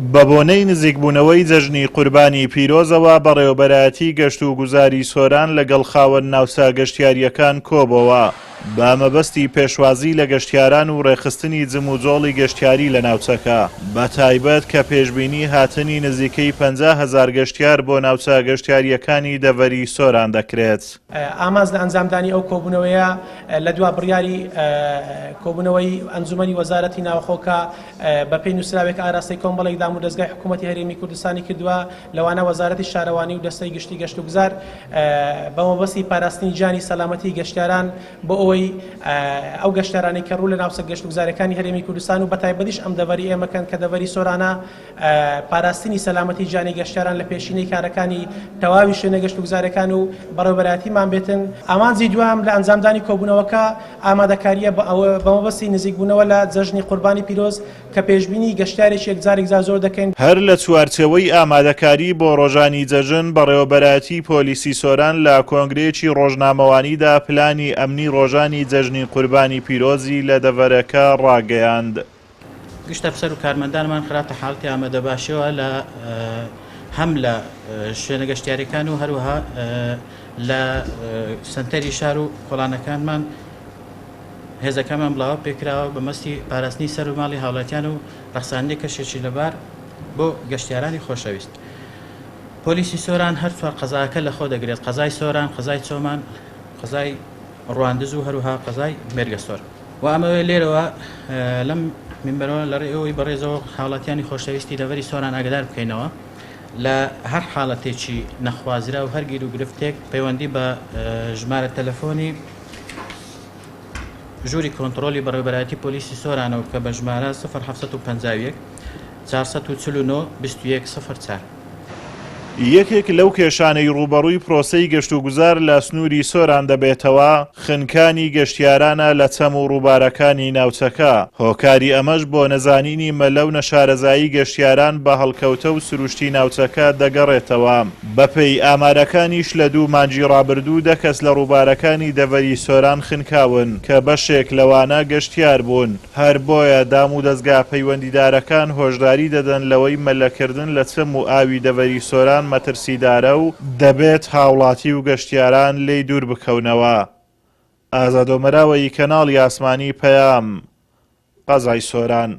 بەبۆنەی نزیکبوونەوەی جەژنی قوربانی پیرۆزەوە بەڕێوەبەرایەتی گەشتوگوزاری سۆران لەگەڵ خاوەن ناوچە گەشتیارییەکان کۆبۆوە بە مەبەستی پێشوازی لە گەشتیاران و ڕێکخستنی جموجۆڵی گەشتیاری لە ناوچەکە بەتایبەت کە پێشبینی هاتنی نزیکەی 50 هەزار گەشتیار بۆ ناوچە گەشتیارییەکانی دەڤەری سۆران دەکرێت. ئامانج لە ئەنجامدانی ئەو کۆبوونەوەیە لە دوا بڕیاری کۆبوونەوەی ئەنجومەنی وەزارەتی ناوخۆ کە بەپێی نووسراوێک ئاراستەی کۆمەڵێک دامودەزگای حکوومەتی هەرێمی کوردستانی کردووە، لەوانە وەزارەتی شارەوانی و دەستەی گشتی گەشتوگوزار بە مەبەستی پاراستنی گیانی سەلامەتی گەشتیاران بۆ ئەوەی ئەو گەشتیارانەی کە ڕوو لە ناوچە گەشتوگوزارەکانی هەرێمی کوردستان و بەتایبەتیش ئەم دەڤەری ئێمە کەن کە دەڤەری سۆرانە پاراستنی سەلامەتی گیانی گەشتیاران لە پێشینەی کارەکانی تەواوی شوێنە گەشتوگوزارەکان و بەڕێوەبەرایەتیمان بێتن. ئامانجی دووەم لە ئەنجامدانی کۆبوونەوەکە ئامادەکارییە بە مەبەستی نزیکبوونەوە لە جەژنی قوربانی پیرۆز کە پێشبینی گەشتیارێکی یەکجار یەکجار زۆر دەکەین. هەر لە چوارچێوەی ئامادەکاری بۆ ڕۆژانی جەژن، بەڕێوەبەرایەتی پۆلیسی سۆران لە کۆنگرەیەکی ڕۆژنامەوانیدا پلانی ئەمنی ڕۆژانی جەژنی قوربانی پیرۆزی لە دەڤەرەکە ڕاگەیاند. گشت ئەفسەر و کارمەندانمان خراتە حاڵەتی ئامادەباشیەوە لە هەم لە شوێنە گەشتیاریەکان و هەروەها لە سەنتەری شار و کۆڵانەکانمان هێزەکانمان بڵاوە پێکراوە بە مەستی پاراستنی سەر و ماڵی هاوڵاتیان و ڕەخساندنی کەشێکی لەبار بۆ گەشتیارانی خۆشەویست. پۆلیسی سۆران هەر چوار قەزاکە لەخۆ دەگرێت، قەزای سۆران، قەزای چۆمان، قەزای ڕواندز و هەروەها قەزای مێرگەسۆر. وە ئەمەوێ لێرەوە لەم مینبەرەوە لە ڕێی ئێوەی بەڕێزەوە هاوڵاتیانی خۆشەویستی دەڤەری سۆران ئاگادار بکەینەوە لە هەر حاڵەتێکی نەخوازراو هەر گیروگرفتێک پەیوەندی بە ژمارە تەلەفۆنی ژووری کۆنتڕۆلی بەڕێوەبەرایەتی پۆلیسی سۆرانەوە کە بە ژمارە 0751 449 21 04. یەکێک لەو کێشانەی ڕووبەڕووی پرۆسەی گەشتوگوزار لە سنووری سۆران دەبێتەوە، خنکانی گەشتیارانە لە چەم و ڕووبارەکانی ناوچەکە، هۆکاری ئەمەش بۆ نەزانینی مەلە و نەشارەزایی گەشتیاران بە هەڵکەوتە و سروشتی ناوچەکە دەگەڕێتەوە. بەپێی ئامارەکانیش لە دوو مانگی ڕابردوو دە کەس لە ڕووبارەکانی دەڤەری سۆران خنکاون کە بەشێک لەوانە گەشتیار بوون. هەر بۆیە دام و دەزگا پەیوەندیدارەکان هۆشداری دەدەن لەوەی مەلەکردن لە چەم و ئاوی دەڤەری سۆران مەترسیدارە و دەبێت هاوڵاتی و گەشتیاران لێی دوور بکەونەوە. ئازاد ئۆمەراوەیی کەناڵی ئاسمانی پەیام، قەزای سۆران.